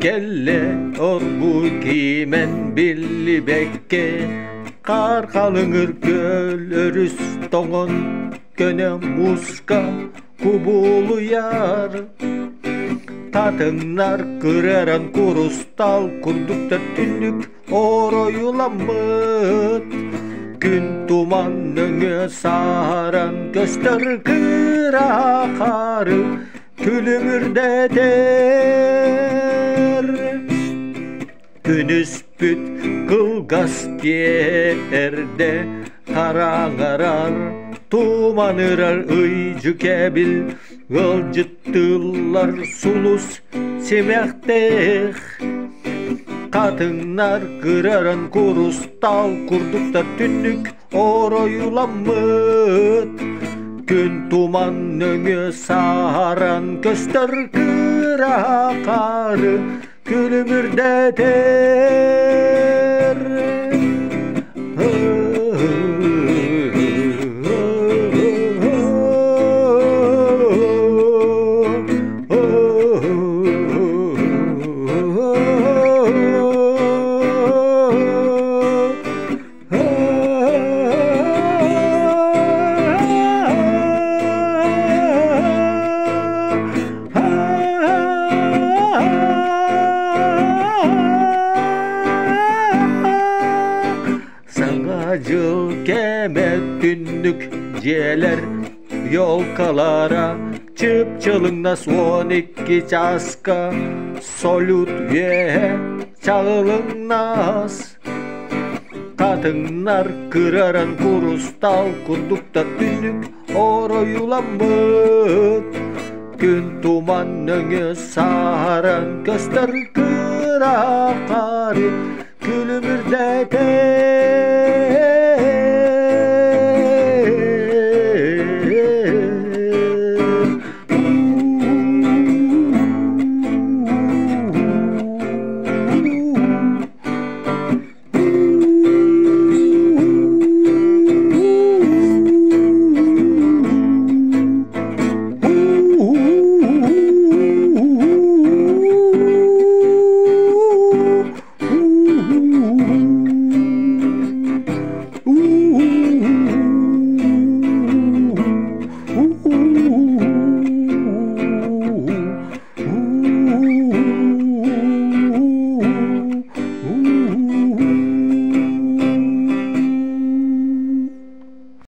Кэллэ оргууй киимэн биллибэккэ, хаар халыҥыр күөл өрүс тоҥон көнө мууска кубулуйар. Татыҥнар кырыаран курустаал курдуктар түннүк оройуламмыт. Күн туман нөҥүө саһаран көстөр кыра хары күлүмүрдэтэр. Күнүспүт кылгас тиэрдэ хараҥарар, туманырар ый дьүкэбил ыалдьыттыыллар сулус симэхтээх. Хатыҥнар кыраран курустаал курдуктар түннүк оройуламмыт. Күн туман нөҥүө саһаран көстөр кыра хары күлүмүрдэтэр. Саҥа дьыл кэмэ түннүк дьиэлэр елкалара чып-чылыҥнас 12 чааска салют үөһэ чаҕылыҥнас. Хатыҥнар кыраран курустаал курдуктар түннүк оройуламмыт. Күн туман нөҥүө саһаран көстөр кыра хары күлүмүрдэтэр.